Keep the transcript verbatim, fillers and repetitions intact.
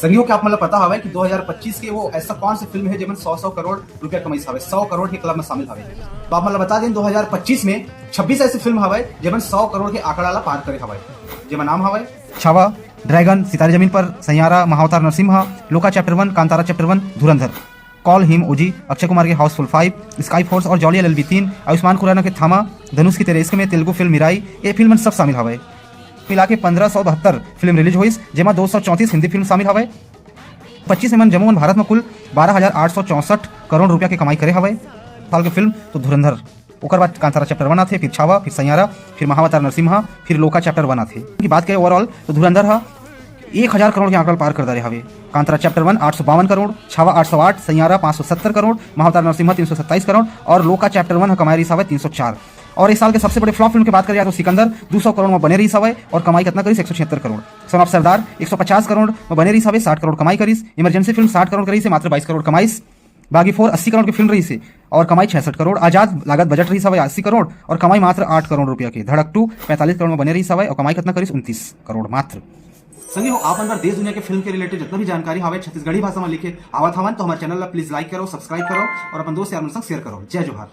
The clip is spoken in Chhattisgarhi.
संगी हो, क्या आप मन ला पता हवय कि दो हज़ार पच्चीस के वो ऐसा कौन से फिल्म हे जेमन सौ सौ करोड़ रुपया कमाइस हवय, सौ करोड़ के क्लब में शामिल हवय? तो आप मन ला बता दें, दो हज़ार पच्चीस में छब्बीस ऐसे फिल्म हवय जेमन सौ करोड़ के आंकड़ा ला पार करे हवय, जेमन नाम हवय छावा, ड्रैगन, सितारे जमीन पर, सैयारा, महावतार नरसिम्हा, लोका चैप्टर वन, कांतारा चैप्टर वन, धुरंधर, कॉल हिम ओजी, अक्षय कुमार के हाउसफुल फाइव, स्काई फोर्स और जॉली एलएलबी तीन, आयुष्मान खुराना के थामा, धनुष की तेरे इश्क में, तेलुगु फिल्म मिराई, ये फिल्म सब शामिल हवय। मिला के पंद्रह सौ बहत्तर फिल्म रिलीज होइस, जेमा दो सौ चौंतीस हिंदी फिल्म शामिल हवय। पच्चीस में मन जम्मो मन भारत में कुल बारह हजार आठ सौ चौसठ करोड़ रुपया के कमाई करे हवय। साल के फिल्म तो धुरंधर, ओकर बाद कांतारा चैप्टर वन आथे, फिर छावा, फिर सैयारा, फिर महावतार नरसिम्हा, फिर लोका चैप्टर वन आथे। की बात करें ओवरऑल तो धुरंधर हा एक हजार करोड़ के आंकड़ा पार कर डारे हवे। कांतारा चैप्टर वन आठ सौ बावन करोड़, छावा आठ सौ आठ, सैयारा पाँच सौ सत्तर करोड़, महावतार नरसिम्हा तीन सौ सत्ताईस करोड़ और लोका चैप्टर वन ह कमाए रहिस हवय तीन सौ चार। और इस साल के सबसे बड़े फ्लॉप फिल्म की बात करें तो सिकंदर दो सौ करोड़ में बने रहिस हवय और कमाई कितना करिस, एक सौ छिहत्तर करोड़। सन ऑफ सरदार एक सौ पचास करोड़ में बने रहिस हवय, साठ करोड़ कमाई करिस। इमरजेंसी फिल्म साठ करोड़ करिस, मात्र बाईस करोड़ कमाइस। बागी फोर अस्सी करोड़ की फिल्म रहिस हे और कमाई छियासठ करोड़। आजाद लागत बजट रहिस हवय अस्सी करोड़ और कमाई मात्र आठ करोड़ रुपया के। धड़क टू पैंतालीस करोड़ में बने रहिस हवय और कमाई कितना करिस, उनतीस करोड़ मात्र। संगी हो, आप मन बर देश दुनिया के फिल्म के रिलेटेड जितना भी जानकारी हवय छत्तीसगढ़ी भाषा में लिखे आवत हवन, तो हमारे चैनल ला प्लीज लाइक करो, सब्सक्राइब करो और अपन दोस्त यार मन संग शेयर करो। जय जोहार।